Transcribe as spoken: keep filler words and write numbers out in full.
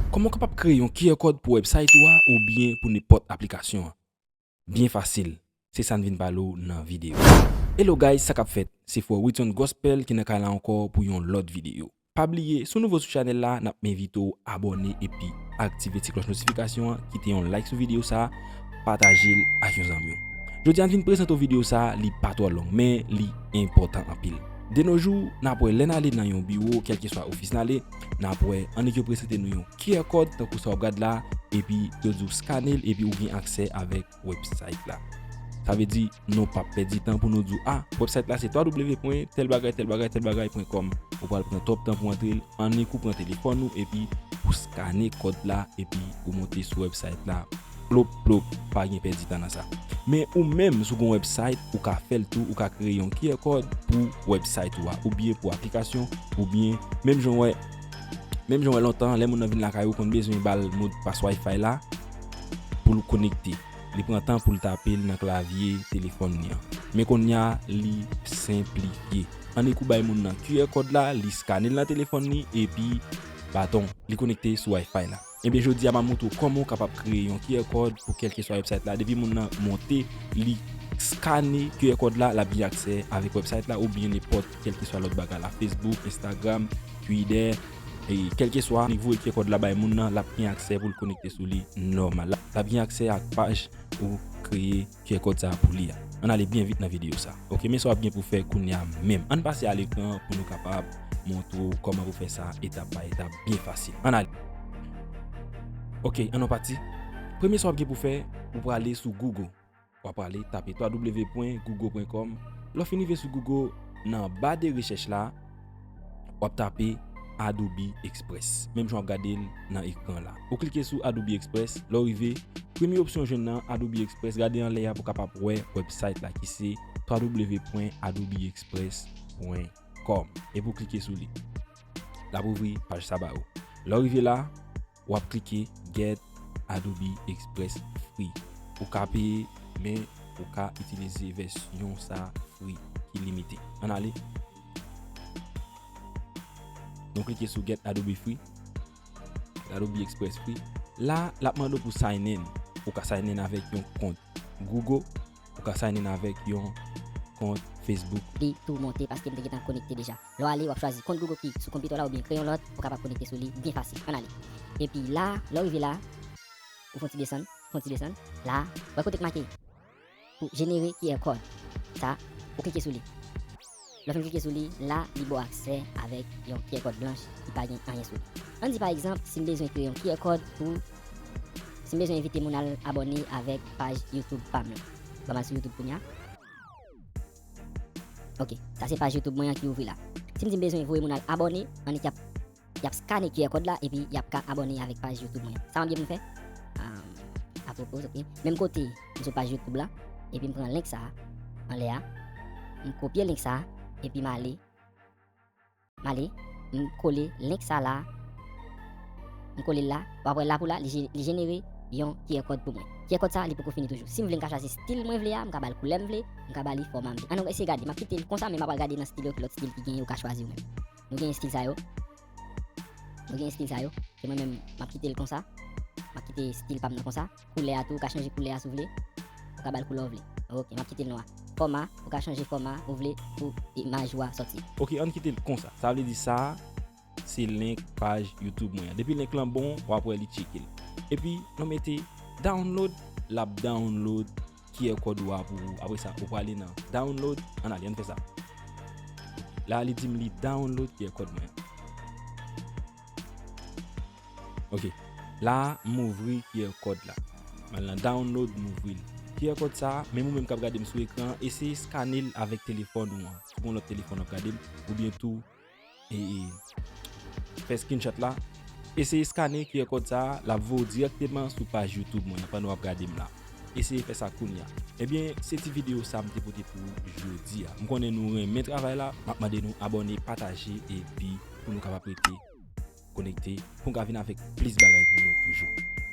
Kòman w kapab kreye yon Q R code pou website ou a oubyen pou nenpòt aplikasyon an? Byen fasil. Se sa n vin pale w nan videyo. Hello guys, sa k ap fèt? Se frè Wilson Gospel ki nan kay la ankò pou yon lòt videyo. Pa bliye, si w nouvo sou chanèl la, n ap envite w abòne epi aktive ti klòch notifikasyon an, kite yon like sou videyo sa, pataje l ak yon zanmi w. Jodi a n vin prezante w videyo sa, li pa twò long, men li enpòtan anpil. De nos jours, n ap wè lè n ale nan yon biwo, kèlkeswa ofis n ale, n ap wè, annik yo prezante nou yon Q R code, tankou sa w ap gad la, epi yo di w skane l, epi ou gen aksè avèk website la. Sa vle di, nou p ap pèdi tan pou nou di w, ah, website la se twa w pwen tèl bagay, tèl bagay, tèl bagay pwen kòm. Ou pral pran twòp tan pou antre l, annik ou pran telefòn ou, epi ou skane kòd la, epi ou monte sou website la. Plop, plop, pa gen pèdi tan nan sa. Men ou menm, si w gen yon website, ou ka fè l tou, ou ka kreye yon Q R code pou website ou a, oubyen pou aplikasyon, oubyen menm jan w wè, menm jan w wè lontan, lè moun nan vin lakay ou, konn bezwen ba l modpas Wi-Fi la pou l konekte. Li pran tan pou l tape l nan klavye telefòn li an. Men kounye a, li senplifye. Annik ou bay moun nan Q R code la, li skane l nan telefòn li, epi baton, li konekte sou Wi-Fi la. Ebyen, jodi a, m ap montre w kòman w kapab kreye yon Q R code pou kèlkeswa website la. Depi moun nan monte, li skane Q R code la, l ap gen aksè avèk website la, oubyen nenpòt kèlkeswa lòt bagay la, Facebook, Instagram, Twitter, e kèlkeswa, li voye Q R code la bay moun nan, l ap gen aksè pou l konekte sou li nòmal. L ap gen aksè ak paj ou kreye Q R code sa a pou li a. Ann ale byen vit nan videyo sa. Ok, men sa w ap gen pou fè kounye a menm. Ann pase a lekran pou nou kapab montre w kòman pou fè sa etap pa etap, byen fasil. Ann ale. Ok, ann nou pati. Premye sa w ap gen pou fè, ou prale sou Google. W ap prale tape twa w pwen google pwen kòm. Lè w fin rive sou Google, nan ba de rechèch la, w ap tape Adobe Express. Menm jan w ap gade l nan ekran la. Ou klike sou Adobe Express, lè w rive, premye opsyon w jwenn nan Adobe Express, gade anlè a pou w kapab wè website la ki se twa w pwen adobe express pwen kòm. Epi w klike sou li. L ap ouvri paj sa ba ou. Lè w rive la, w ap klike Get Adobe Express Free. Ou ka peye, men ou ka itilize vèsyon sa free ki limite. Ann ale. Nou klike sou Get Adobe Free. Adobe Express Free. La, l ap mande w pou sign in. Ou ka sign in avèk yon kont Google, ou ka sign in avèk yon kont Facebook. Li tou monte paske m te gentan konekte deja. Lè w ale, w ap chwazi kont Google ki sou konpitè w la oubyen kreye yon lòt, ou kapab konekte sou li byen fasil. Ann ale. Epi la, lè w rive la, ou fè yon ti desann, fè yon ti desann. La, wè kote k make pou jenere Q R code. Sa, ou klike sou li. Lè w fin klike sou li, la, li ba w aksè avèk yon Q R code blanch ki pa gen anyen sou li. Ann di pa egzanp, si m bezwen kreye yon Q R code pou, si m bezwen envite moun al abòne avèk paj YouTube pa m lan. Ban m al sou YouTube kounye a. Ok, sa se paj YouTube mwen an ki ouvri la. Si m di m bezwen voye moun al abòne, annik y ap, y ap skane Q R code la epi y ap ka abòne avèk paj YouTube mwen an. Sa m ap gen pou m fè? Um, apwopo, ok. Menm kote m sou paj YouTube la, epi m pran link sa a, anlè a, m kopye link sa a, epi m ale, m ale, m kole link sa la, m kole l la, w ap wè la pou la, li je-, li jenere yon Q R code pou mwen. Q R code sa, li poko fini toujou. Si m vle, m ka chwazi stil mwen vle a, m ka ba l koulè m vle, m ka ba li fòma m vle. Ann nou eseye gade, m ap kite l konsa, men m ap al gade nan stil yo, ki lòt stil ki genyen, ou ka chwazi ou menm. Nou gen stil sa yo. Nou gen stil sa yo. Se mwen menm, m ap kite l konsa. M ap kite stil pa m nan konsa. Koulè a tou, ou ka chanje koulè a si w vle. Ou ka ba l koulè w vle. Ok, m ap kite l nwa. Fòma, ou ka chanje fòma ou vle pou imaj ou a sòti. Ok, ann kite l konsa. Sa vle di sa, se link paj YouTube mwen an. Depi link lan bon, w ap wè li tcheke l. Epi, nou mete download, l ap download Q R code ou a pou ou. Apre sa, ou prale nan download. Ann ale, ann fè sa. La, li di m li download Q R code mwen an. Ok. La, m ouvri Q R code la. M al nan download, m ouvri l. Q R code sa, menm ou menm k ap gade m sou ekran an, eseye skane l avèk telefòn ou an. Si w gen yon lòt telefòn w ap gade m, oubyen tou, e, e, fè screenshot la. Eseye skane Q R code sa, l ap voye w dirèkteman sou paj YouTube mwen an pandan w ap gade m la. Eseye fè sa kounye a. Ebyen, se ti videyo sa m te pote pou jodi a. M konnen nou renmen travay la, m ap mande nou abòne, pataje, epi pou nou kapab rete konekte, pou n ka vin avèk plis bagay pou nou toujou.